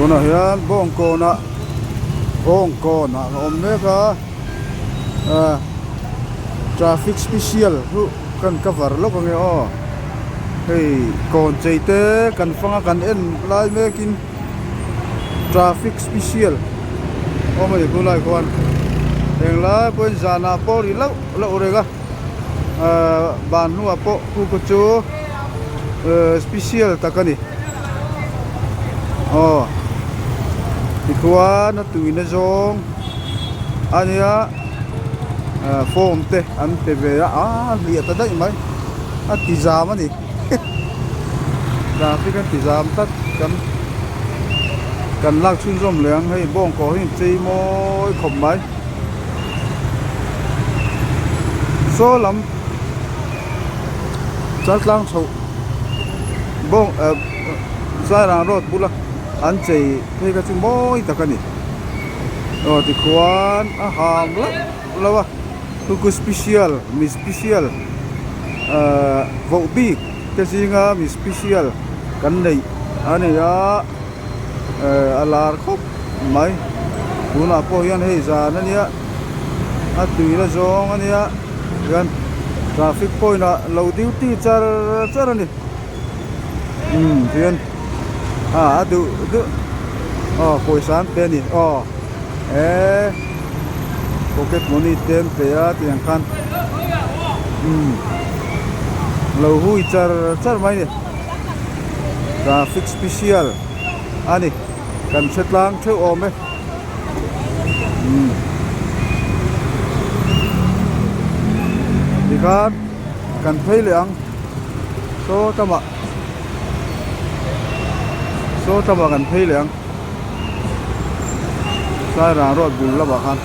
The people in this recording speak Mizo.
Tunah hian bawngkawnah bawngkawnah a awm mek a ah traffic special chu kan cover lawk ange aw hei kawn chei te kan fang a kan en lai mekin traffic special awm a ni khulai khuan englai pawhin zanah pawh ri lauh lauh reng a ahh ban hnuah pawh khu khu chu ehh special tak a ni aw tikhuan a tuina zawng a nia ahh form te an pe ve a aaa hliah ta daih mai a ti zam a ni traffic an ti zam tlat kan kan lak chhunzawm leh ang hei bawngkaw hi chei mawi khawp mai saw lam chaltlang chhoh bawng eh zairang road bula an chei phei kha chu mawi tak a ni aw tikhuan a ham lauh lauh a kuku special mi special ahh voh bik te zinga mi special kan neih a ni a eh a lar khawp mai tunah pawh hian hei zan a nia a tui la zawng a nia hian traffic point ah lo duty char char a ni umm tihian ah a duh duh aw pawisa an pe a ni aw eee pocket money te an pe a tiang khan umm lo hui char char mai a ni traffic special a ni kan hre tlang theuh awm e umm tikhan kan phei leh ang saw lamah saw lamah kan phei leh ang sairang road bul lamah khan.